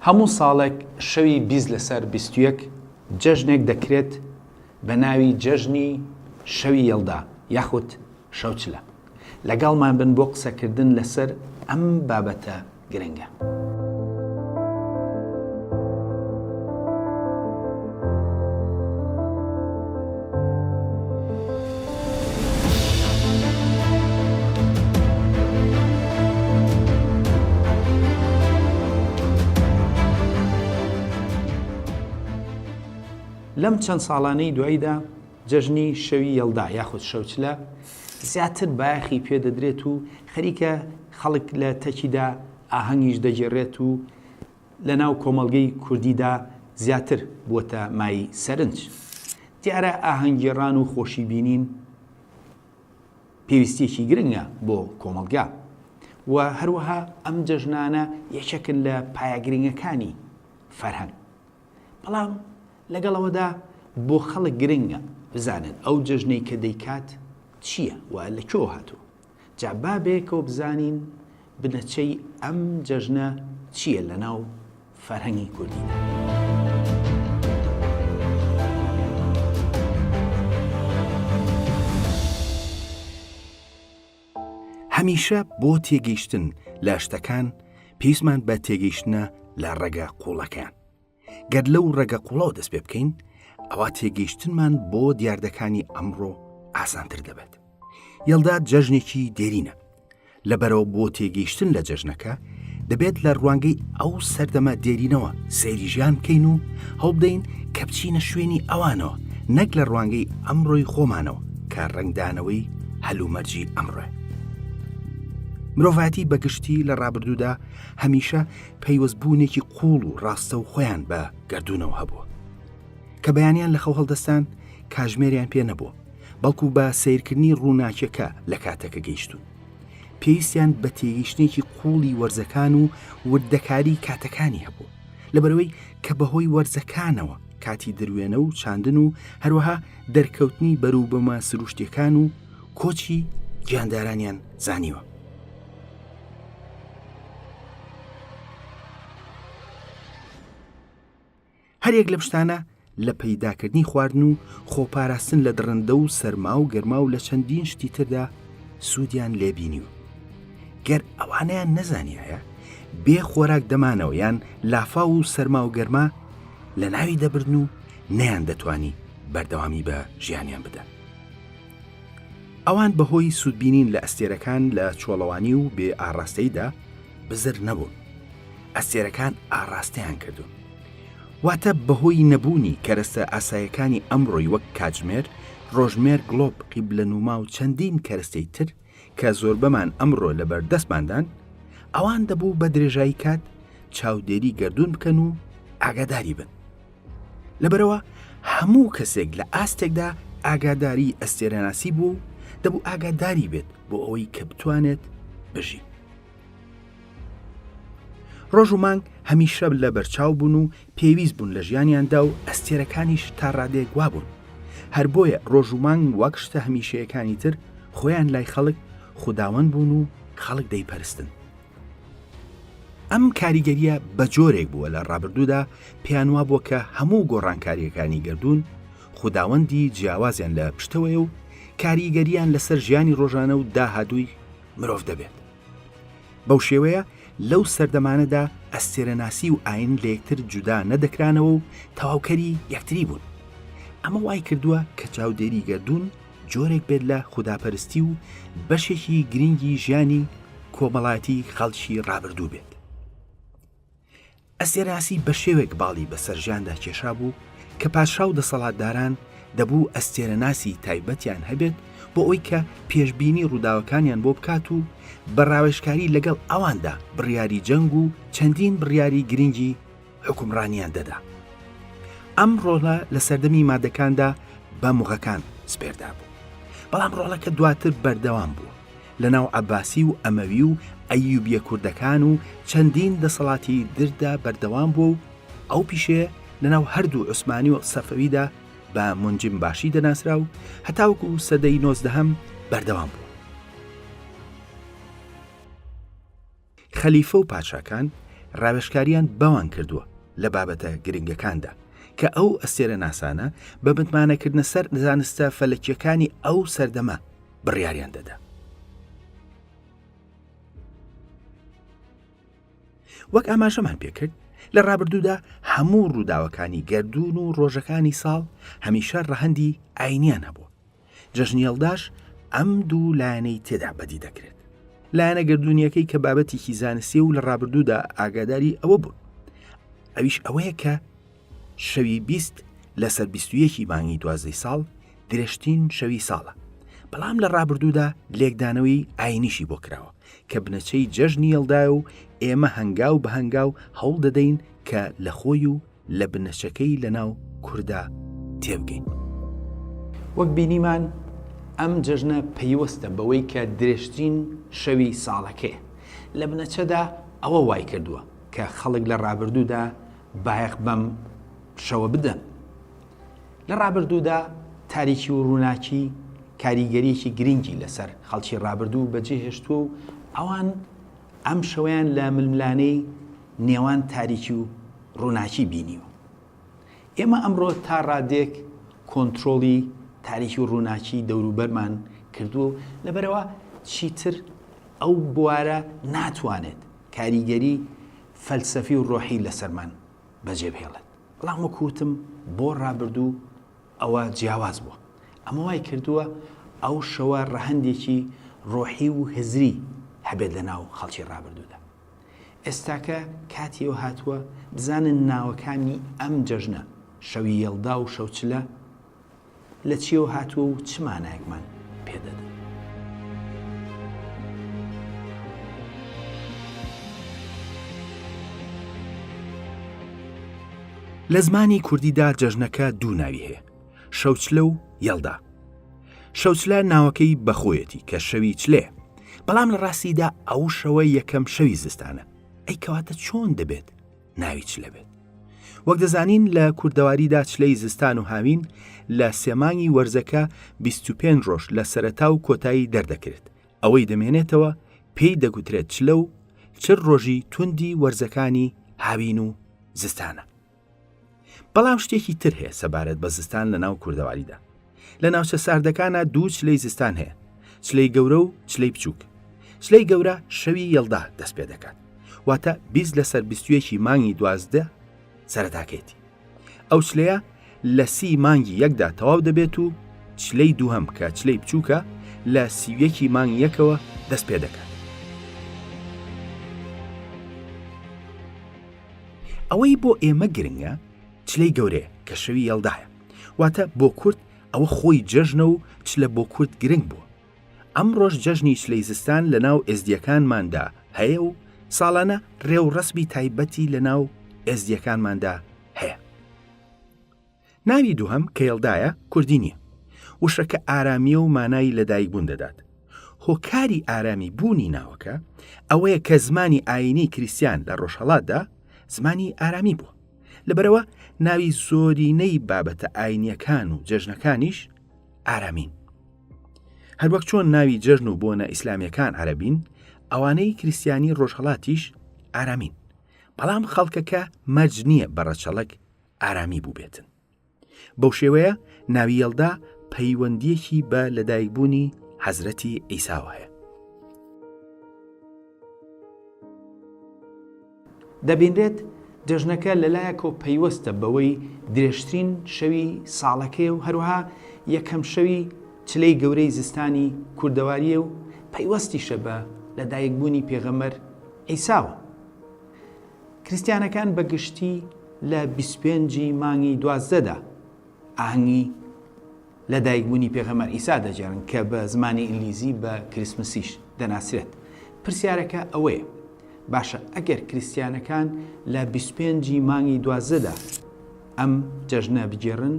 هەموو ساڵێک شەوی 20 لەسەر 21 جەژنێک دەکرێت بە ناوی جەژنی شەوی یەڵدا یاخود شەوچلە. لەگەڵمان بن بۆ قسەکردن لەسەر ئەم بابەتە گرنگە. لەم چەند ساڵانەی دواییدا جەژنی شەوی یەڵدا یاخود شەوچلە زیاتر بایەخی پێدەدرێت و خەریکە خەڵک لە تەکیدا ئاهەنگیش دەگێڕێت و لەناو کۆمەڵگەی کوردیدا زیاتر بووەتە مایەی سەرنج. دیارە ئاهەنگگێڕان و خۆشی بینین پێویستییەکی گرنگە بۆ کۆمەڵگا و هەروەها ئەم جەژنانە یەکێکن لە پایە گرنگەکانی فەرهەنگ. بەڵام لەگەڵ ئەوەدا بۆ خەڵک گرنگە بزانن ئەو جەژنەی کە دەیکات چییە و لە کوێوە هاتووە. جا با بەیەکەوە بزانین بنەچەی ئەم جەژنە چییە لەناو فەرهەنگی کوردیدا. هەمیشە بۆ تێگەیشتن لە شتەکان پێویستمان بە تێگەیشتنە لە ڕەگە قووڵەکەیان. گەر لەو ڕەگە قوڵەوە دەست پێ بکەین ئەوا تێگەیشتنمان بۆ دیاردەکانی ئەمڕۆ ئاسانتر دەبێت. یەڵدا جەژنێکی دێرینە. لەبەرەوە بۆ تێگەیشتن لە جەژنەکە دەبێت لە ڕوانگەی ئەو سەردەمە دێرینەوە سەیری ژیان بکەین و هەوڵبدەین کە بچینە شوێنی ئەوانەوە نەک لە ڕوانگەی ئەمڕۆی خۆمانەوە کە ڕەنگدانەوەی هەلومەرجی ئەمڕۆیە. مرۆڤایەتی بەگشتی لە ڕابردوودا هەمیشە پەیوەستبوونێکی قووڵ و ڕاستەوخۆیان بە گەردوونەوە هەبووە. کە بەیانیان لە خەو هەڵدەستان کاژمێریان پێ نەبووە، بەڵکو بە سەیرکردنی ڕووناکیەکە لە کاتەکە گەیشتوون. پێویستیان بە تێگەیشتنێکی قووڵی وەرزەکان و وردەکاری کاتەکانی هەبوو، لەبەرئەوەی کە بەهۆی وەرزەکانەوە کاتی دروێنە و چاندن و هەروەها دەرکەوتنی بەروبوومە سروشتیەکان و کۆچی گیاندارانیان زانیوە. هەریەک لەم شتانە لە پەیداکردنی خواردن و خۆپاراستن لە دڕندە و سەرما و گەرما و لە چەندین شتی تردا سوودیان لێ بینیوە. گەر ئەوانەیان نەزانیایە بێ خۆراک دەمانەوە یان لافاو و سەرما و گەرما لە ناوی دەبردن و نەیان دەتوانی بەردەوامی بە ژیانیان بدەن. ئەوان بەهۆی سوودبینین لە ئەستێرەکان لە چۆڵەوانی و بێ ئاڕاستەیدا بزر نەبوون. ئەستێرەکان ئاڕاستەیان کردوون. واتە بەهۆی نەبوونی کەرەستە ئاسایەکانی ئەمڕۆی وەک کاتژمێر، ڕۆژمێر، گڵۆپ، قیبلەنوما و چەندین کەرەستەی تر کە زۆربەمان ئەمڕۆ لەبەر دەستماندان، ئەوان دەبوو بە درێژایی کات چاودێری گەردوون بکەن و ئاگاداری بن. لەبەرئەوە هەموو کەسێک لە ئاستێکدا ئاگاداری ئەستێرەناسی بوو و دەبوو ئاگاداری بێت بۆ ئەوەی کە بتوانێت بژی. ڕۆژ و مانگ هەمیشە لە بەرچاو بوون و پێویست بوون لە ژیانیاندا و ئەستێرەکانیش تا ڕادەیەک وابوون. هەر بۆیە ڕۆژ و مانگ وەک شتە هەمیشەیەکانی تر خۆیان لای خەڵک خوداوەند بوون و خەڵک دەیپەرستن. ئەم کاریگەرییە بە جۆرێک بووە لە ڕابردوودا پێیان وابووە کە هەموو گۆڕانکارییەکانی گەردوون خوداوەندی جیاوازیان لە پشتەوەیە و کاریگەرییان لەسەر ژیانی ڕۆژانە و داهاتووی مرۆڤ دەبێت. بەو شێوەیە لەو سەردەمانەدا ئەستێرەناسی و ئاین لە یەکتر جودا نەدەکرانەوە و تەواوکەری یەکتری بوون. ئەمە وای کردووە کە چاودێری گەردوون جۆرێک بێت لە خوداپەرستی و بەشێکی گرنگی ژیانی کۆمەڵایەتی خەڵکی ڕابردوو بێت. ئەستێرەناسی بە شێوێک باڵی بەسەر ژیاندا کێشابوو کە پادشا و دەسەڵاتداران دەبوو ئەستێرەناسی تایبەتیان هەبێت بۆ ئەوەی کە پێشبینی ڕووداوەکانیان بۆ بکات و بە ڕاوێژکاری لەگەڵ ئەواندا بڕیاری جەنگ و چەندین بڕیاری گرنگی حوکمڕانیان دەدا. ئەم ڕۆڵە لە سەردەمی مادەکاندا بە موغەکان سپێردابوو. بەڵام ڕۆڵەکە دواتر بەردەوام بوو لە ناو عەباسی و ئەمەوی و ئەیوبیە کوردەکان و چەندین دەسەڵاتی دردا بەردەوام بووە و ئەو پیشەیە لە ناو هەردوو عوسمانی و سەفەویدا بە مونجیم باشی دەناسرا و هەتاوەکو سەدەی نۆزدەهەم بەردەوام بووە. خەلیفە و پادشاکان ڕاوێژکاریان بەوان کردووە لە بابەتە گرنگەکاندا کە ئەو ئەستێرەناسانە بە متمانەکردنە سەر زانستە فەلەکیەکانی ئەو سەردەمە بڕیاریان دەدا. وەک ئاماژەمان پێکرد لە ڕابردوودا هەموو ڕووداوەکانی گەردوون و ڕۆژەکانی ساڵ هەمیشە ڕەهەندی ئاینیان هەبووە جەژنی یەڵداش ئەم دوو لایەنەی تێدا بەدی دەکرێت. لایەنە گەردوونیەکەی کە بابەتێکی زانستیە و لە ڕابردوودا ئاگاداری ئەوە بوون. ئەویش ئەوەیە کە شەوی 20 لەسەر 21 مانگی دوازدەی ساڵ درێژترین شەوی ساڵە. بەڵام لە ڕابردوودا لێکدانەوەی ئاینیشی بۆ کراوە کە بنەچەی جەژنی یەڵدایە و ئێمە هەنگاو بە هەنگاو هەوڵ دەدەین کە لە خۆی و لە بنەچەکەی لەناو کوردا تێبگەین. وەک بینیمان ئەم جەژنە پەیوەستە بەوەی کە درێژترین شەوی ساڵەکەیە. لە بنەچەدا ئەوە وایکردووە کە خەڵک لە ڕابردوودا بایەخ بەم شەوە بدەن. لە ڕابردوودا تاریکی و ڕووناکی کاریگەرییەکی گرنگی لەسەر خەڵکی ڕابردوو بەجێهێشتووە و ئەوان ئەم شەوەیان لە ململانێی نێوان تاریکی و ڕووناکی بینیوە. ئێمە ئەمڕۆ تا ڕادەیەک کۆنترۆڵی تاریکی و ڕووناکی دەوروبەرمان کردووە و لەبەرئەوە چیتر ئەو بوارە ناتوانێت کاریگەری فەلسەفی و ڕۆحی لەسەرمان بەجێبهێڵێت. بەڵام وەک وتم بۆ ڕابردوو ئەوە جیاواز بووە. ئەمە وای کردووە ئەو شەوە ڕەهەندێکی ڕۆحی و هزری هەبێت لە ناو خەڵکی ڕابردوودا. ئێستاکە کاتی ئەوە هاتووە بزانن ناوەکانی ئەم جەژنە، شەوی یەڵدا و شەوچلە، لە چییەوە هاتووە و چ مانایەکمان پێ دەدەن. لە زمانی کوردیدا جەژنەکە دوو ناوی هەیە، شەوچلە و یەڵدا. شەوچلە ناوەکەی بەخۆیەتی کە شەوی چلەیە، بەڵام لە ڕاستیدا ئەو شەوە یەکەم شەوی زستانە، ئەی کەواتە چۆن دەبێت ناوی چلە بێت؟ وەک دەزانین لە کوردەواریدا چلەی زستان و هاوین لە سێ مانگی وەرزەکە 25 ڕۆژ لە سەرەتا و کۆتایی دەردەکرێت، ئەوەی دەمێنێتەوە پێی دەگوترێت چلە و چل ڕۆژی توندی وەرزەکانی هاوین و زستانە. بەڵام شتێکی تر هەیە سەبارەت بە زستان لە ناو کوردەواریدا. لە ناوچە ساردەکانە دوو چلەی زستان هەیە، چلەی گەورە و چلەی بچووک. چلەی گەورە شەوی یەڵدا دەست پێ دەکات. واتە 20 لەسەر 21 مانگی دوازدە سەرەتاکەیەتی. ئەو چلەیە لە سی مانگی یەکدا تەواو دەبێت و چلەی دووهەم کە چلەی بچووکە لە سیویەکی مانگ یەکەوە دەست پێ دەکات. ئەوەی بۆ ئێمە گرنگە چلەی گەورەیە کە شەوی یەڵدایە واتە بۆ کورد ئەوە خۆی جەژنە و چلە بۆ کورد گرنگ بووە ئەمڕۆش جەژنی چلەی زستان لە ناو ئێزدیەکانماندا هەیە و ساڵانە ڕێوڕەسمی تایبەتی لە ناو ئێزدیەکانماندا هەیە. ناوی دووهەم کە یەڵدایە کوردی نییە. وشەکە ئارامییە و مانای لەدایکبوون دەدات. هۆکاری ئارامی بوونی ناوەکە ئەوەیە کە زمانی ئایینی کریستیان لە ڕۆژهەڵاتدا زمانی ئارامی بووە. لەبەرئەوە ناوی زۆرینەی بابەتە ئایینییەکان و جەژنەکانیش ئارامین. هەروەک چۆن ناوی جەژن و بۆنە ئیسلامیەکان عەرەبین، ئەوانەی کریستیانی ڕۆژهەڵاتیش ئارامین. بەڵام خەڵکەکە مەرج نییە بە ڕەچەڵەک ئارامی بووبێتن. بەو شێوەیە ناوی یەڵدا پەیوەندییەکی بە لەدایکبوونی حەزرەتی عیساوە هەیە. دەبینرێت جەژنەکە لەلایەکەوە پەیوەستە بەوەی درێژترین شەوی ساڵەکەیە و هەروەها یەکەم شەوی چلەی گەورەی زستانی کوردەوارییە و پەیوەستیشە بە لەدایکبوونی پێغەمبەر عیساوە. کریستیانەکان بە گشتی لە 25 ی مانگی دوازدەدا ئاهەنگی لە دایکبوونی پێغەمبەر عیسا دەگێڕن کە بە زمانی ئینگلیزی بە کریسمسیش دەناسرێت. پرسیارەکە ئەوەیە باشە ئەگەر کریستیانەکان لە 25 ی مانگی دوازدەدا ئەم جەژنە بگێڕن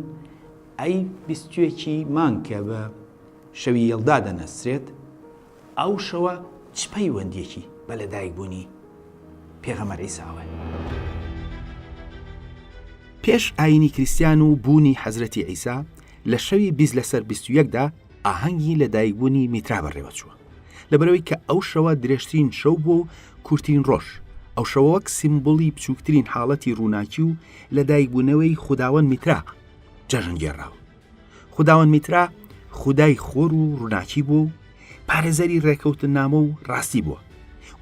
ئەی 21 ی مانگ کە بە شەوی یەڵدا دەناسرێت ئەو شەوە چ پەیوەندیەکی بە لەدایکبوونی پێغەمبەر عیساوە هەیە؟ پێش ئایینی کریستیان و بوونی حەزرەتی عیسا، لە شەوی 20 لەسەر 21 دا ئاهەنگی لەدایکبوونی میترا بەڕێوەچووە. لەبەرئەوەی کە ئەو شەوە درێژترین شەو بووە و کورترین ڕۆژ. ئەو شەوە وەک سیمبولی بچووکترین حاڵەتی ڕووناکی و لەدایکبوونەوەی خوداوەند میترا جەژن گێڕاوە. خوداوەند میترا خودای خۆر و ڕووناکی بووە و پارێزەری ڕێکەوتننامە و ڕاستی بووە.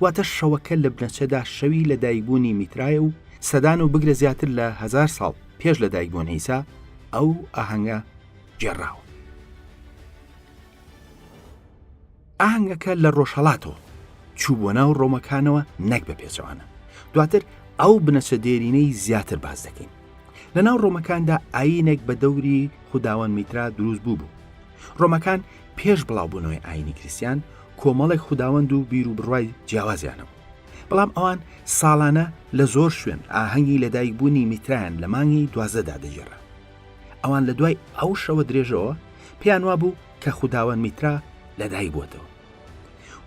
واتە شەوەکە لە بنەچەدا شەوی لەدایکبوونی میترایە و سەدان و بگرە زیاتر لە هەزار ساڵ پێش لەدایکبوون عیسا ئەو ئاهەنگە گێڕراوە. ئاهەنگەکە لە ڕۆژهەڵاتەوە چوو بۆ ناو ڕۆمەکانەوە نەک بە پێچەوانە. دواتر ئەو بنەچە دێرینەی زیاتر باس دەکەین. لە ناو ڕۆمەکاندا ئایینێک بە دەوری خوداوەند میترا دروست بوو بوو. ڕۆمەکان پێش بڵاوبوونەوەی ئایینی کریستیان کۆمەڵێک خوداوەند و بیر و بڕوای جیاوازیان هەبوو. بەڵام ئەوان ساڵانە لە زۆر شوێن ئاهەنگی لەدایکبوونی میترایان لە مانگی دوازدەدا دەگێڕا. ئەوان لە دوای ئەو شەوە درێژەوە پێیان وابوو کە خوداوەند میترا لەدایک بووەتەوە.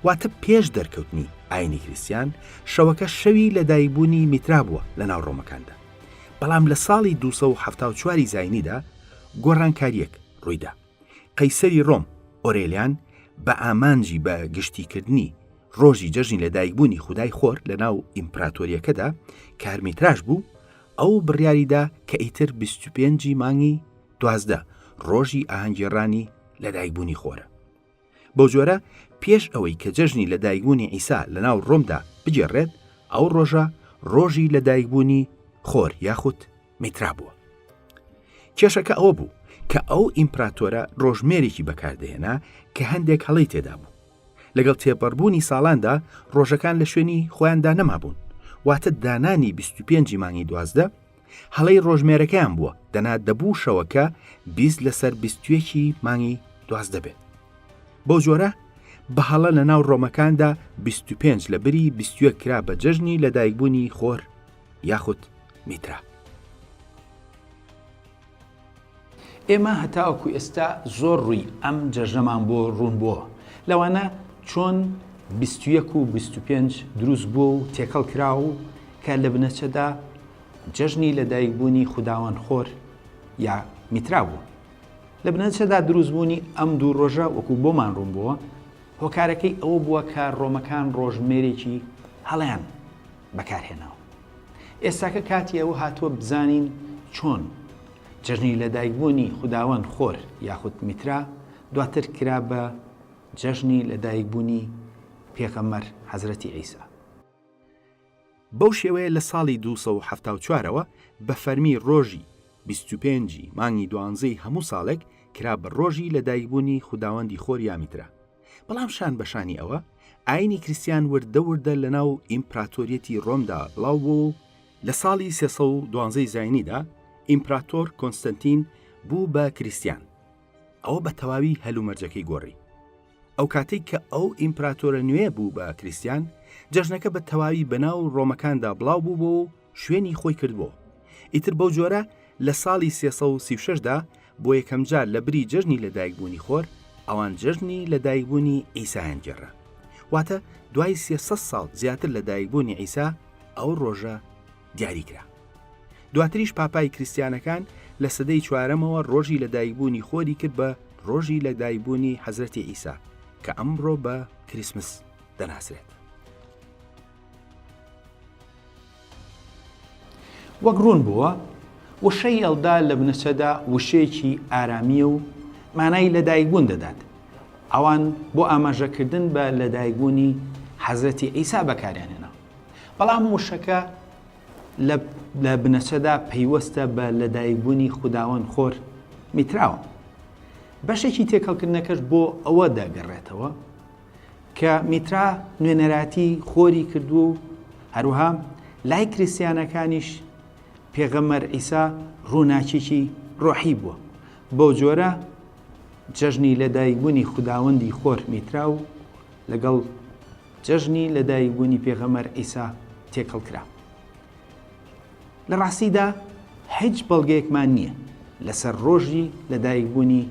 واتە پێش دەرکەوتنی ئاینی کریستیان، شەوەکە شەوی لەدایکبوونی میترا بووە لەناو ڕۆمەکاندا. بەڵام لە ساڵی 274 ی زاینیدا گۆڕانکارییەک ڕوویدا. قەیسەری ڕۆم ئۆرێلیان بە ئامانجی بە گشتیکردنی ڕۆژی جەژنی لەدایکبوونی خودای خۆر لەناو ئیمپراتۆرییەکەدا کە هەر میتراش بوو، ئەو بڕیاریدا کە ئیتر 25 ی مانگی 12 ڕۆژی ئاهەنگگێڕانی لەدایکبوونی خۆرە. بەو جۆرە پێش ئەوەی کە جەژنی لەدایکبوونی عیسا لەناو ڕۆمدا بگێڕرێت، ئەو ڕۆژە ڕۆژی لەدایکبوونی خۆر یاخود میترا بووە. کێشەکە ئەوە بوو کە ئەو ئیمپراتۆرە ڕۆژمێرێکی بەکاردەهێنا کە هەندێک هەڵەی تێدا بوو. لەگەڵ تێپەڕبوونی ساڵاندا ڕۆژەکان لە شوێنی خۆیاندا نەمابوون، واتە دانانی 25 ی مانگی 12 هەڵەی ڕۆژمێرەکەیان بووە، دەنا دەبوو شەوەکە 20 لەسەر 21 ی مانگی 12 بێت. بەو جۆرە بە هەڵە لە ناو ڕۆمەکاندا 25 لە بری 21 کرا بە جەژنی لەدایکبوونی خۆر یاخود میترا. ئێمە هەتاوەکو ئێستا زۆر ڕووی ئەم جەژنەمان بۆ ڕوون بووە، لەوانە چۆن 21 و 25 دروست بووە و تێکەڵ کراوە و کە لە بنەچەدا جەژنی لەدایکبوونی خوداوەند خۆر یا میترا بووە. لە بنەچەدا دروستبوونی ئەم دوو ڕۆژە وەکو بۆمان ڕوون بووە، هۆکارەکەی ئەوە بووە کە ڕۆمەکان ڕۆژمێرێکی هەڵەیان بەکارهێناوە. ئێستاکە کاتی ئەوە هاتووە بزانین چۆن جەژنی لەدایکبوونی خوداوەند خۆر یاخود میترا دواتر کرا بە جەژنی لەدایکبوونی پێغەمبەر حەزرەتی عیسا. بەو شێوەیە لە ساڵی 274 ەوە بە فەرمی ڕۆژی 25 ی مانگی دوانزەی هەموو ساڵێک کرا بە ڕۆژی لەدایکبوونی خوداوەندی خۆر یا میترا. بەڵام شان بە شانی ئەوە ئایینی کریستیان وردە وردە لەناو ئیمپراتۆریەتی ڕۆمدا بڵاو بووەوە و لە ساڵی 312 ی زاینیدا ئیمپراتۆر کۆنستەنتین بوو بە کریستیان. ئەوە بە تەواوی هەلومەرجەکەی گۆڕی. ئەو کاتەی کە ئەو ئیمپراتۆرە نوێ بوو بە کریستیان، جەژنەکە بە تەواوی بەناو ڕۆمەکاندا بڵاو بووبەوە و شوێنی خۆی کردبۆوە. ئیتر بەو جۆرە لە ساڵی 336 دا بۆ یەکەمجار لە بری جەژنی لەدایکبوونی خۆر، ئەوان جەژنی لەدایکبوونی عیسایان گێڕا. واتە دوای 300 ساڵ زیاتر لە دایکبوونی عیسا ئەو ڕۆژە دیاری کرا. دواتریش پاپای کریستیانەکان لە سەدەی چوارەمەوە ڕۆژی لەدایکبوونی خۆری کرد بە ڕۆژی لەدایکبوونی حەزرەتی عیسا کە ئەمڕۆ بە کریسمس دەناسرێت. وەک ڕوون بووە، وشەی یەڵدا لە بنەچەدا وشەیەکی ئارامییە و مانای لەدایکبوون دەدات. ئەوان بۆ ئاماژەکردن بە لەدایکبوونی حەزرەتی عیسا بەکاریان هێنا. بەڵام وشەکە لە لە بنەچەدا پەیوەستە بە لەدایکبوونی خوداوەند خۆر میتراوە. بەشێکی تێکەڵکردنەکەش بۆ ئەوە دەگەڕێتەوە کە میترا نوێنەراتی خۆری کردووە و هەروەها لای کریستیانەکانیش پێغەمبەر عیسا ڕووناکیی ڕۆحی بووە. بەو جۆرە جەژنی لەدایکبوونی خوداوەندی خۆر میترا و لەگەڵ جەژنی لەدایکبوونی پێغەمبەر عیسا تێکەڵ کرا. لە ڕاستیدا هیچ بەڵگەیەکمان نییە لەسەر ڕۆژی لەدایکبوونی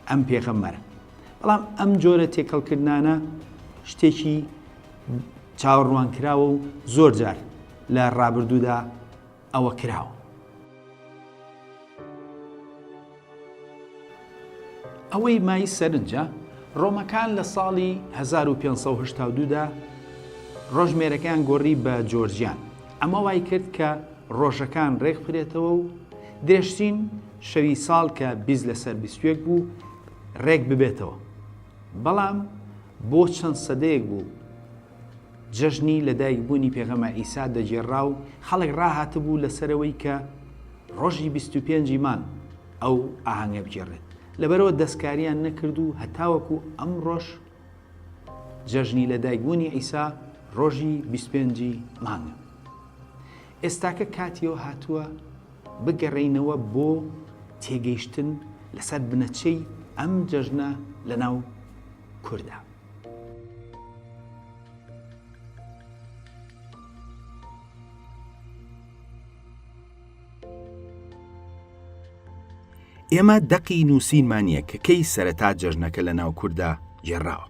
ئەم پێغەمبەرە. بەڵام ئەم جۆرە تێکەڵکردنانە شتێکی چاوەڕوانکراوە و زۆر جار لە ڕابردوودا ئەوە کراوە. ئەوەی مای سەرنجە، ڕۆمەکان لە ساڵی 1582 دا. ڕۆژمێرەکەیان گۆڕی بە جۆرجیان. ئەمە وای کرد کە ڕۆژەکان ڕێک بخرێتەوە و درێژترین شەوی ساڵ کە 20 لەسەر 21 بوو ڕێک ببێتەوە. بەڵام بۆ چەند سەدەیەک بوو جەژنی لەدایکبوونی پێغەمبەر عیسا دەگێڕا و خەڵک ڕاهاتبوو لەسەرەوەی کە ڕۆژی 25 ی مانگ ئەو ئاهەنگە بگێڕێت. لەبەرئەوە دەستکاریان نەکرد و هەتاوەکو ئەمڕۆش جەژنی لەدایکبوونی عیسا ڕۆژی 25 ی مانگە. ئێستاکە کاتی ئەوە هاتووە بگەڕێینەوە بۆ تێگەیشتن لەسەر بنەچەی ئەم جەژنە لەناو کوردا. ئێمە دەقی نووسینمان نییە کە کەی سەرەتا جەژنەکە لە ناو کووردا گێڕاوە.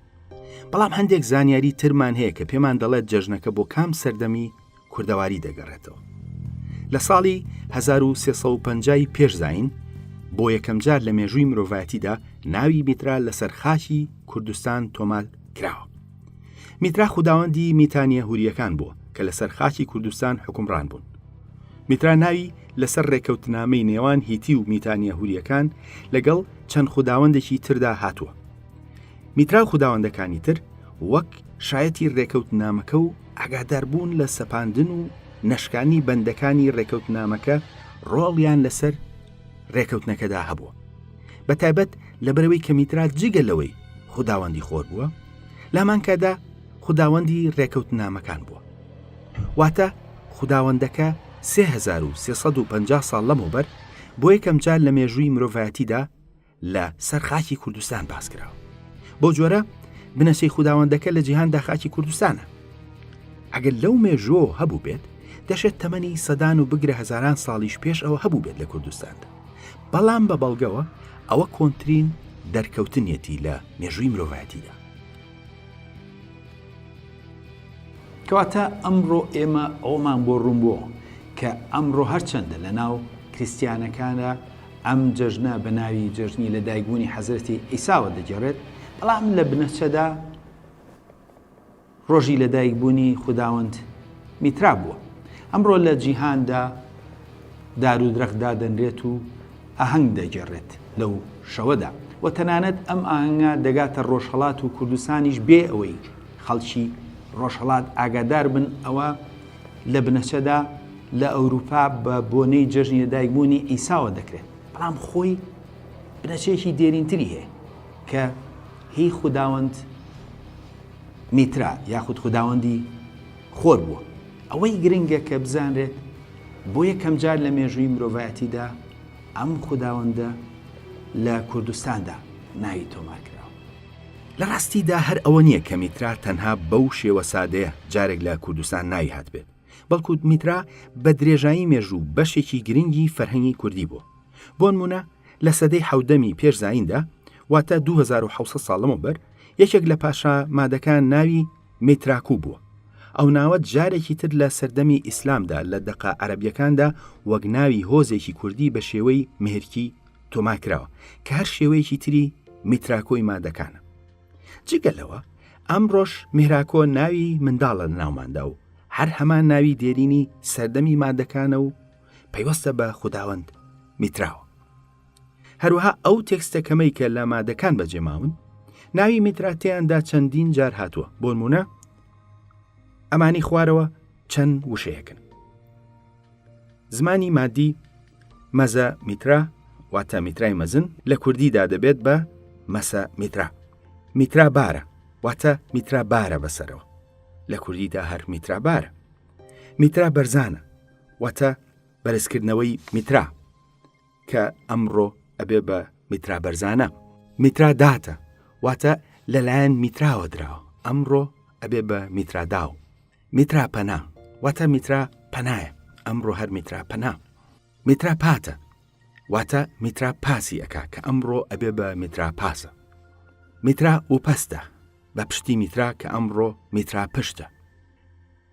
بەڵام هەندێک زانیاری ترمان هەیە کە پێمان دەڵێت جەژنەکە بۆ کام سەردەمی کوردەواری دەگەڕێتەوە. لە ساڵی 1350 ی پێش زایین بۆ یەکەمجار لە مێژووی مرۆڤایەتیدا ناوی میترا لەسەر خاکی کوردستان تۆمار کراوە. میترا خوداوەندی میتانیە هوریەکان بووە کە لەسەر خاکی کوردستان حوکمڕان بوون. میترا ناوی لەسەر ڕێکەوتنامەی نێوان هیتی و میتانیە هوریەکان لەگەڵ چەند خوداوەندێکی تردا هاتووە. میترا و خوداوەندەکانی تر وەک شایەتی ڕێکەوتنامەکە و ئاگاداربوون لە سەپاندن و نەشکانی بەندەکانی ڕێکەوتنامەکە ڕۆڵیان لەسەر ڕێکەوتنەکەدا هەبووە. بە تایبەت لەبەرئەوەی کە میترا جگە لەوەی خوداوەندی خۆر بووە، لامانکادا خوداوەندی ڕێکەوتنامەکان بووە. واتە خوداوەندەکە 3350 ساڵ لەمەوبەر بۆ یەکەمجار لە مێژووی مرۆڤایەتیدا لە سەر خاکی کوردستان باس کراوە. بەو جۆرە بنەچەی خوداوەندەکە لە جیهاندا خاکی کوردستانە. ئەگەر لەو مێژووەوە هەبوو بێت، دەشێت تەمەنی سەدان و بگرە هەزاران ساڵیش پێش ئەوە هەبوو بێت لە کوردستاندا. بەڵام بە بەڵگەوە ئەوە کۆنترین دەرکەوتنیەتی لە مێژووی مرۆڤایەتیدا. کەواتە ئەمڕۆ ئێمە ئەوەمان بۆ ڕوون بووە کە ئەمڕۆ هەرچەندە لەناو کریستیانەکاندا ئەم جەژنە بە ناوی جەژنی لەدایکبوونی حەزرەتی عیساوە دەگێڕێت، بەڵام لە بنەچەدا ڕۆژی لەدایکبوونی خوداوەند میترا بووە. ئەمڕۆ لە جیهاندا دار و درەخت دادەنرێت و ئاهەنگ دەگێڕێت لەو شەوەدا و تەنانەت ئەم ئاهەنگە دەگاتە ڕۆژهەڵات و کوردستانیش بێ ئەوەی خەڵکی ڕۆژهەڵات ئاگادار بن ئەوە لە بنەچەدا لە ئەوروپا بە بۆنەی جەژنی لەدایکبوونی عیساوە دەکرێت بەڵام خۆی بنەچەیەکی دێرینتری هەیە کە هی خوداوەند میترا یاخود خوداوەندی خۆر بووە. ئەوەی گرنگە کە بزانرێت بۆ یەکەمجار لە مێژووی مرۆڤایەتیدا ئەم خوداوەندە لە کوردستاندا ناوی تۆمار کراوە. لە ڕاستیدا هەر ئەوە نییە کە میترا تەنها بەو شێوە سادەیە جارێک لە کوردستان ناوی هاتبێت، بەڵکو میترا بە درێژایی مێژوو بەشێکی گرنگی فەرهەنگی کوردی بووە. بۆنموونە لە سەدەی حەودەمی پێش زاییندا، واتە 2700 ساڵ لەمەوبەر، یەکێک لە پاشا مادەکان ناوی میتراکو بووە. ئەو ناوە جارێکی تر لە سەردەمی ئیسلامدا لە دەقە عەرەبییەکاندا وەک ناوی هۆزێکی کوردی بە شێوەی مهرکی تۆمار کراوە کە هەر شێوەیەکی تری میتراکۆی مادەکانە. جگە لەوە ئەمڕۆش مهراکۆ ناوی منداڵە لە ناوماندا و هەر هەمان ناوی دێرینی سەردەمی مادەکانە و پەیوەستە بە خوداوەند میتراوە. هەروەها ئەو تێکستە کەمەی کە لە مادەکان بەجێماون ناوی میترا تێیاندا چەندین جار هاتووە بۆنمونە ئەمانی خوارەوە چەند وشەیەکن زمانی مادی مەزە میترا واتە میترای مەزن لە کوردیدا دەبێت بە مەسە میترا میترا بارە واتە میترا بارە بەسەرەوە لە کوردیدا هەر میترا بارە میترا بەرزانە واتە بەرزکردنەوەی میترا کە ئەمڕۆ ئەبێ بە میترا بەرزانە. میترا داتە، واتە لەلایەن میتراوە دراوە، ئەمڕۆ ئەبێ بە میترا داو. میترا پەنا، واتە میترا پەنایە، ئەمڕۆ هەر میترا پەنا. میترا پاتە، واتە میترا پاسی ئەکا کە ئەمڕۆ ئەبێ بە میترا پاسە. میترا وپەستە، بە پشتی میترا کە ئەمڕۆ میترا پشتە.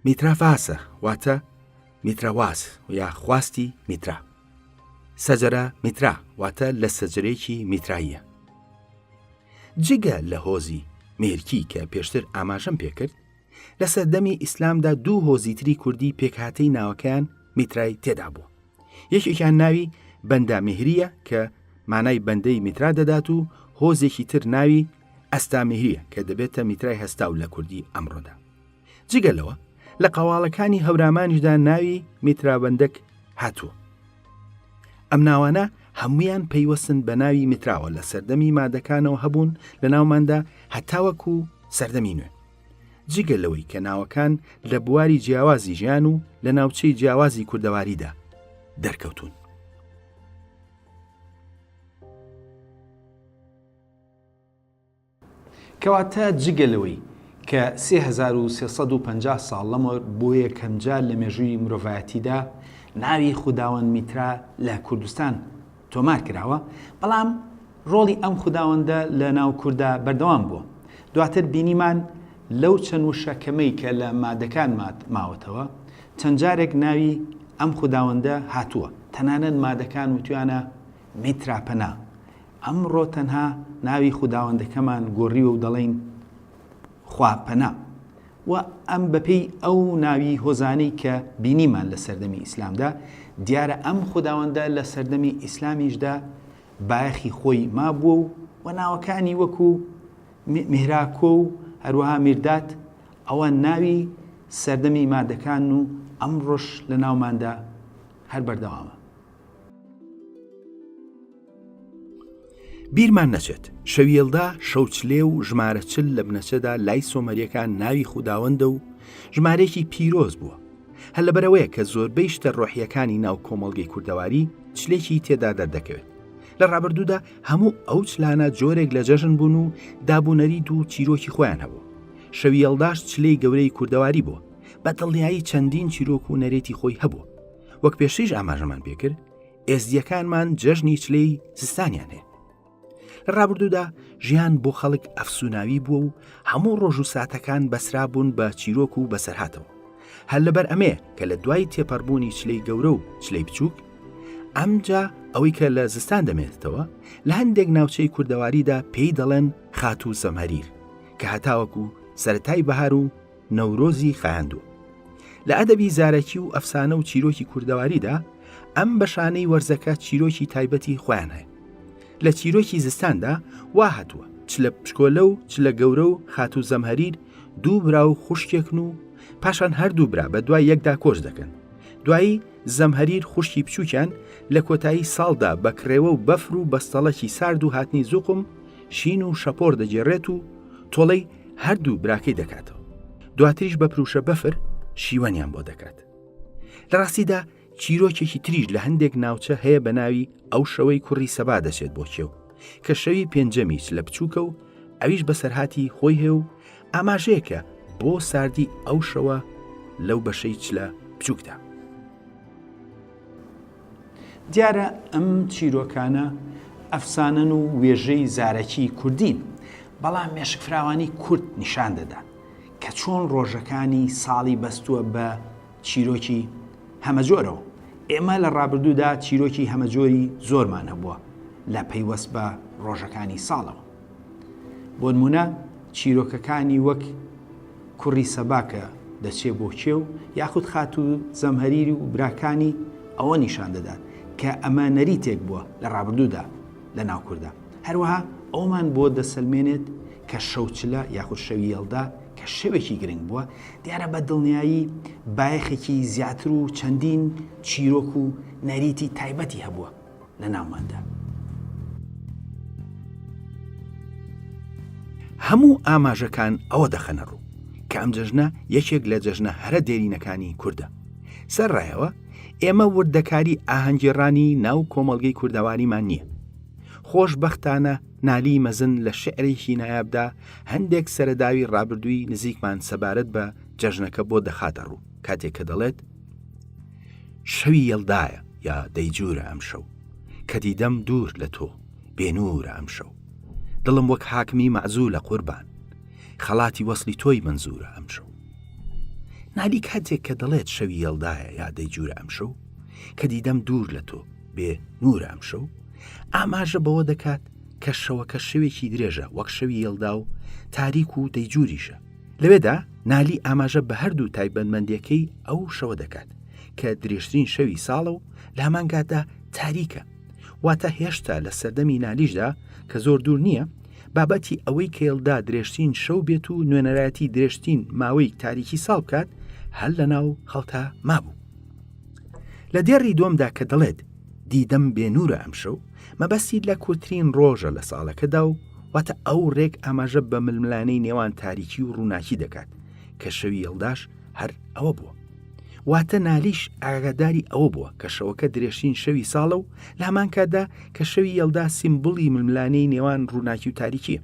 میترا ڤاسە واتە میترا واز یا خواستی میترا. سەجەرە میترا واتە لە سەجەرەیەکی میتراییە. جگە لە هۆزی مێرکی کە پێشتر ئاماژەم پێکرد، لە سەردەمی ئیسلامدا دوو هۆزی تری کوردی پێکهاتەی ناوەکەیان میترای تێدا بووە. یەکێکیان ناوی بەندا میهرییە کە مانای بەندەی میترا دەدات و هۆزێکی تر ناوی ئەستا میهرییە کە دەبێتە میترای هەستاو لە کوردی ئەمڕۆدا. جگە لەوە لە قەواڵەکانی هەورامانیشدا ناوی میترابەندەک هاتووە. ئەم ناوانە هەمویان پەیوەستن بە ناوی میتراوە لە سەردەمی مادەکانەوە هەبوون لە ناوماندا هەتاوەکو سەردەمی نوێ. جگە لەوەی کە ناوەکان لە بواری جیاوازی ژیان و لە ناوچەی جیاوازی کوردەواریدا دەرکەوتوون. کەواتە جگە لەوەی کە 3350 ساڵ لەمەوبەر بۆ یەکەمجار لە مێژووی مرۆڤایەتیدا ناوی خوداوەند میترا لە کوردستان تۆمار کراوە، بەڵام ڕۆڵی ئەم خوداوەندە لە ناو کورددا بەردەوام بووە. دواتر بینیمان لەو چەند وشە کەمەی کە لە مادەکان ماوەتەوە، چەند جارێک ناوی ئەم خوداوەندە هاتووە، تەنانەت مادەکان وتویانە میتراپەنا. ئەمڕۆ تەنها ناوی خوداوەندەکەمان گۆڕیوە و دەڵێین خواپەنا. و ئەم بەپێی ئەو ناوی هۆزانەی کە بینیمان لە سەردەمی ئیسلامدا، دیارە ئەم خوداوەندە لە سەردەمی ئیسلامیشدا بایەخی خۆی مابووە و و ناوەکانی وەکو میهراکۆ و هەروەها میرداد ئەوە ناوی سەردەمی مادەکان و ئەمڕۆش لە ناوماندا هەر بەردەوامە. بیرمان نەچێت شەویەلدا شەوچلێ و ژمارە چل لە بنەچەدا لای سۆمەریەکان ناوی خوداوەندە و ژمارەیەکی پیرۆز بووە هەر لەبەرەوەیە کە زۆربەی شتە ڕۆحیەکانی ناو کۆمەڵگەی کوردەواری چلێکی تێدا دەردەکەوێت لە ڕابردوودا هەموو ئەو چلانە جۆرێک لە جەژن بوون و دابوونەریت و چیرۆکی خۆیان هەبوو شەوی یەڵداش چلەی گەورەی کوردەواری بووە بە دڵنیایی چەندین چیرۆک و نەرێتی خۆی هەبوو وەک پێشتریش ئاماژەمان پێکرد ئێزدیەکانمان جەژنی چلەی زستانیان هەیە لە ڕابردوودا ژیان بۆ خەڵک ئەفسوناوی بووە و هەموو ڕۆژ و ساتەکان بەسرابوون بە چیرۆک و بەسەرهاتەوە هەر لەبەر ئەمەیە کە لە دوای تێپەڕبوونی چلەی گەورە و چلەی بچووک ئەمجا ئەوەی کە لە زستان دەمێنێتەوە لە هەندێک ناوچەی کوردەواریدا پێی دەڵێن خاتوو زەمهەریر کە هەتاوەکو سەرەتای بەهار و نەورۆزی خایاندووە. لە ئەدەبی زارەکی و ئەفسانە و چیرۆکی کوردەواریدا ئەم بەشانەی وەرزەکە چیرۆکی تایبەتی خۆیان هەیە. لە چیرۆکی زستاندا وا هاتووە چلە پشکۆلە و چلە گەورە و خاتوو زەمهەریر دوو برا و خوشکێکن و پاشان هەردوو برا بە دوای یەکدا کۆچ دەکەن. دوایی زەمهەریر خوشکی بچووکیان لە کۆتایی ساڵدا بە کڕێوە و بەفر و بەستەڵەکی سارد و هاتنی زوقم شین و شەپۆر دەگێڕێت و تۆڵەی هەردوو براکەی دەکاتەوە دواتریش بە پروشە بەفر شیوەنیان بۆ دەکات لە ڕاستیدا چیرۆکێکی تریش لە هەندێک ناوچە هەیە بە ناوی ئەو شەوەی کوڕی سەبا دەچێت بۆ کێو کە شەوی پێنجەمی لە بچووکە و ئەویش بەسەرهاتی خۆی هەیە و ئاماژەیەکە بۆ ساردی ئەو شەوە لەو بەشەی چلە بچووکدا. دیارە ئەم چیرۆکانە ئەفسانەن و وێژەی زارەکی کوردین، بەڵام مێشکفراوانی کورد نیشان دەدات کە چۆن ڕۆژەکانی ساڵی بەستووە بە چیرۆکی هەمەجۆرەوە. ئێمە لە ڕابردوودا چیرۆکی هەمەجۆری زۆرمان هەبووە لە پەیوەست بە ڕۆژەکانی ساڵەوە. بۆنمونە چیرۆکەکانی وەک کوڕی سەبا کە دەچێ بۆ کێو یاخود خاتوو زەمهەریری و براکانی ئەوە نیشان دەدات کە ئەمە نەریتێک بووە لە ڕابردوودا لە ناو کوردا. هەروەها ئەوەمان بۆ دەسەلمێنێت کە شەوچلە یاخود شەوی یەڵدا کە شەوێکی گرنگ بووە، دیارە بە دڵنیایی بایەخێکی زیاتر و چەندین چیرۆک و نەریتی تایبەتی هەبووە. لە ناوماندا. هەموو ئاماژەکان ئەوە دەخەنە ڕوو کە ئەم جەژنە یەکێک لە جەژنە هەرە دێرینەکانی کوردە. سەرڕایەوە ئێمە وردەکاری ئاهەنگێڕانی ناو کۆمەڵگەی کوردەواریمان نییە. خۆشبەختانە نالی مەزن لە شیعرێکی نایابدا هەندێک سەرەداوی ڕابردووی نزیکمان سەبارەت بە جەژنەکە بۆ دەخاتە ڕوو کاتێک کە دەڵێت، شەوی یەلدایە یا دەیجوورە ئەمشەو کە دیدەم دوور لە تۆ بێ نوورە ئەمشەو دڵم وەک حاکمی مەعزوولە قوربان خەڵاتی وەسلی تۆی مەنزوورە ئەمشەو نالی کاتێک کە دەڵێت شەوی یەلدایە یا دەیجوورە ئەمشەو کە دیدەم دوور لە تۆ بێ نوورە ئەمشەو ئاماژە بەوە دەکات کە شەوەکە شەوێکی درێژە وەک شەوی یەلدا و تاریک و دەیجووریشە لەوێدا. نالی ئاماژە بە هەردوو تایبەتمەندیەکەی ئەو شەوە دەکات کە درێژترین شەوی ساڵە و لە هەمان کاتدا تاریکە. واتە هێشتا لە سەردەمی نالیشدا کە زۆر دوور نییە، بابەتی ئەوەی کە یەلدا درێژترین شەو بێت و نوێنەرایەتی درێژترین ماوەی تاریکی ساڵ بکات هەر لە ناو خەڵکا مابوو. لە دێڕی دووەمدا کە دەڵێت دیدەم بێ نوورە ئەمشەو، مەبەستی لە کورتترین ڕۆژە لە ساڵەکەدا و واتە ئەو ڕێک ئاماژە بە ململانێی نێوان تاریکی و ڕووناکی دەکات کە شەوی یەڵداش هەر ئەوە بووە. واتە نالیش ئاگاداری ئەوە بووە کە شەوەکە درێژترین شەوی ساڵە و لە هەمان کاتدا کە شەوی یەڵدا سیمبولی ململانێی نێوان ڕووناکی و تاریکییە.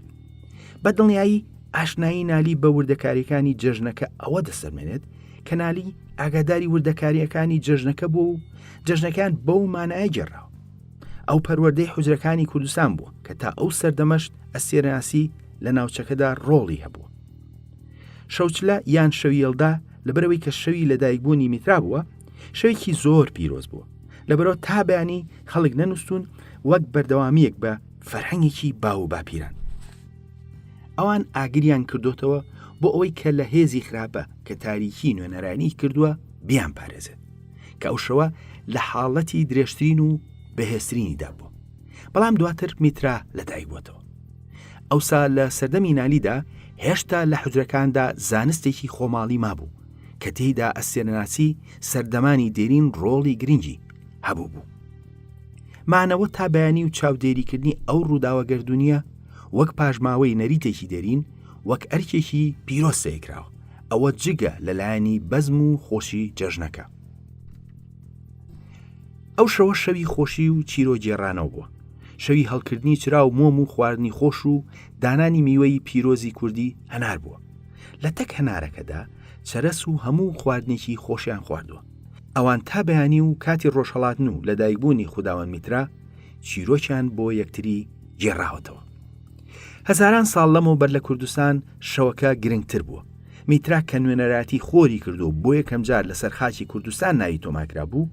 بە دڵنیایی ئاشنایی نالی بە وردەکارییەکانی جەژنەکە ئەوە دەسەلمێنێت کە نالی ئاگاداری وردەکارییەکانی جەژنەکە بووە و جەژنەکەیان بەو مانایە گێڕاوە. ئەو پەروەردەی حوجرەکانی کوردستان بووە کە تا ئەو سەردەمەش ئەستێرەناسی لە ناوچەکەدا ڕۆڵی هەبووە. شەوچلە یان شەوی یەلدا لەبەرئەوەی کە شەوی لەدایکبوونی میترا بووە، شەوێکی زۆر پیرۆز بووە. لەبەرئەوە تا بەیانی خەڵک نەنووستوون وەک بەردەوامییەک بە فەرهەنگێکی باو و باپیران. ئەوان ئاگریان کردۆتەوە بۆ ئەوەی کە لە هێزی خراپە کە تاریکی نوێنەرانیی کردووە بیانپارێزێت. کە ئەو شەوە لە حاڵەتی درێژترین و بەهێزترینیدا بووە. بەڵام دواتر میترا لەدایک بووەتەوە. ئەوسا لە سەردەمی نالیدا هێشتا لە حوجرەکاندا زانستێکی خۆماڵی مابوو کە تێیدا ئەستێرەناسی سەردەمانی دێرین ڕۆڵی گرنگی هەبوو بوو. مانەوە تا بەیانی و چاودێریکردنی ئەو ڕووداوە گەردوونییە وەک پاشماوەی نەریتێکی دێرین وەک ئەرکێکی پیرۆز سەیرکراوە، ئەوە جگە لە لایەنی بەزم و خۆشی جەژنەکە. ئەو شەوە شەوی خۆشی و چیرۆگێڕانەوە بووە، شەوی هەڵکردنی چرا و مۆم و خواردنی خۆش و دانانی میوەی پیرۆزی کوردی هەنار بووە. لە تەک هەنارەکەدا چەرەس و هەموو خواردنێکی خۆشیان خواردووە. ئەوان تا بەیانی و کاتی ڕۆژهەڵاتن و لەدایکبوونی خوداوەند میترا چیرۆکیان بۆ یەکتری گێڕاوەتەوە. هەزاران ساڵ لەمەوبەر لە کوردستان شەوەکە گرنگتر بووە. میترا کە نوێنەرایەتی خۆری کردو و بۆ یەکەمجار لەسەر خاکی کوردستان ناوی تۆمارکرابوو،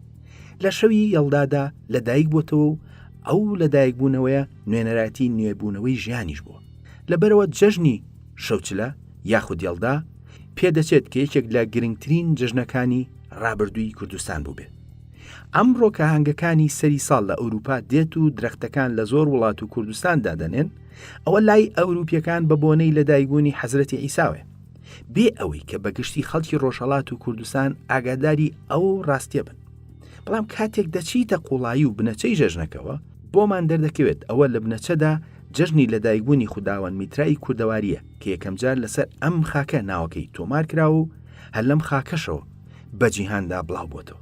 لە شەوی یەڵدادا لەدایک بووەتەوە و ئەو لەدایکبوونەوەیە نوێنەرایەتی نوێبوونەوەی ژیانیش بووە. لەبەرئەوە جەژنی شەوچلە یاخود یەڵدا پێدەچێت کە یەکێک لە گرنگترین جەژنەکانی ڕابردووی کوردستان بووبێت. ئەمڕۆ کە هەنگەکانی سەری ساڵ لە ئەوروپا دێت و درەختەکان لە زۆر وڵات و کوردستان دادەنێن، ئەوە لای ئەوروپیەکان بە بۆنەی لەدایکبوونی حەزرەتی عیساوەیە. بێ ئەوەی کە بە گشتی خەڵکی ڕۆژهەڵات و کوردستان ئاگاداری ئەو ڕاستیە بن. بەڵام کاتێک دەچیتە قوڵایی و بنەچەی جەژنەکەوە، بۆمان دەردەکەوێت ئەوە لە بنەچەدا جەژنی لەدایکبوونی خوداوەند میترای کوردەوارییە کە یەکەمجار لەسەر ئەم خاکە ناوەکەی تۆمار کراوە و هەر لەم خاکەشەوە بە جیهاندا بڵاو بۆتەوە.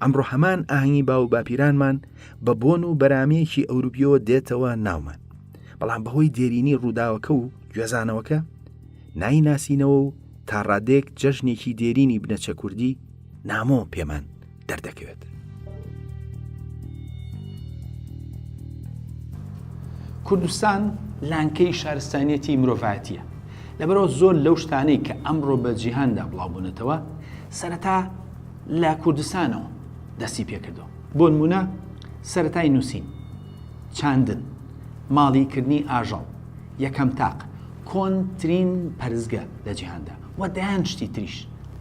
ئەمڕۆ هەمان ئاهەنگی باو و باپیرانمان بە بۆن و بەرامەیەکی ئەوروپیەوە دێتەوە ناومان، بەڵام بەهۆی دێرینی ڕووداوەکە و گوێزانەوەکە نایناسینەوە و تا ڕادەیەک جەژنێکی دێرینی بنەچە کوردی نامۆ پێمان دەردەکەوێت. کوردستان لانکەی شارستانیەتی مرۆڤایەتیە لەبەرئەوە زۆر لەو شتانەی کە ئەمڕۆ بە جیهاندا بڵاوبوونەتەوە سەرەتا لە کوردستانەوە دەستی پێکردەوە بۆ نمونە سەرەتای نووسین چاندن ماڵی کردنی ئاژەڵ یەکەم تاق کۆنترین پەرستگە لە جیهاندا و دەیان شتی تریش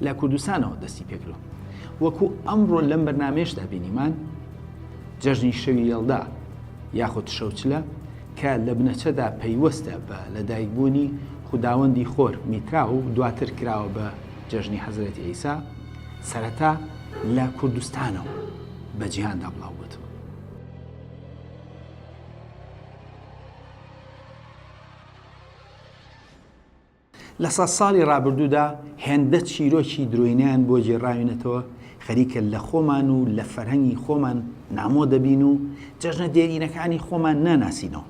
لە کوردستانەوە دەستی پێکردوە وەکو ئەمڕۆ لەم بەرنامەیەشدا بینیمان جەژنی شەوی یەڵدا یاخود شەوچلە کە لە بنەچەدا پەیوەستە بە لەدایکبوونی خوداوەندی خۆر میترا و دواتر کراوە بە جەژنی حەزرەتی عیسا سەرەتا لە کوردستانەوە بە جیهاندا بڵاوبووەتەوە. لە سەد ساڵی ڕابردوودا هێندە چیرۆکی درۆینەیان بۆ گێڕاوینەتەوە، خەریکە لە خۆمان و لە فەرهەنگی خۆمان نامۆ دەبین و جەژنە دێرینەکانی خۆمان ناناسینەوە.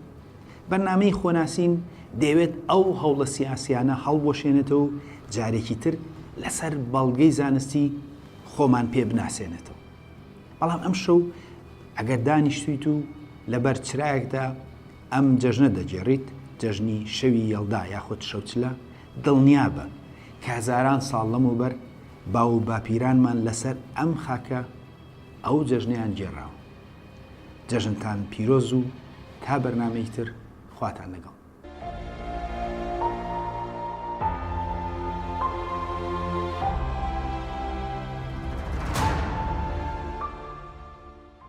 بەرنامەی خۆناسین دەیەوێت ئەو هەوڵە سیاسیانە هەڵبوەشێنێتەوە و جارێکی تر لەسەر بەڵگەی زانستی خۆمان پێ بناسێنێتەوە. بەڵام ئەمشەو ئەگەر دانیشتویت و لەبەر چرایەکدا ئەم جەژنە دەگێڕیت، جەژنی شەوی یەڵدا یاخود شەوچلە، دڵنیابە کە هەزاران ساڵ لەمەوبەر باو و باپیرانمان لەسەر ئەم خاکە ئەو جەژنەیان گێڕاوە. جەژنتان پیرۆز و تا بەرنامەیەکی تر خواتان لەگەڵ.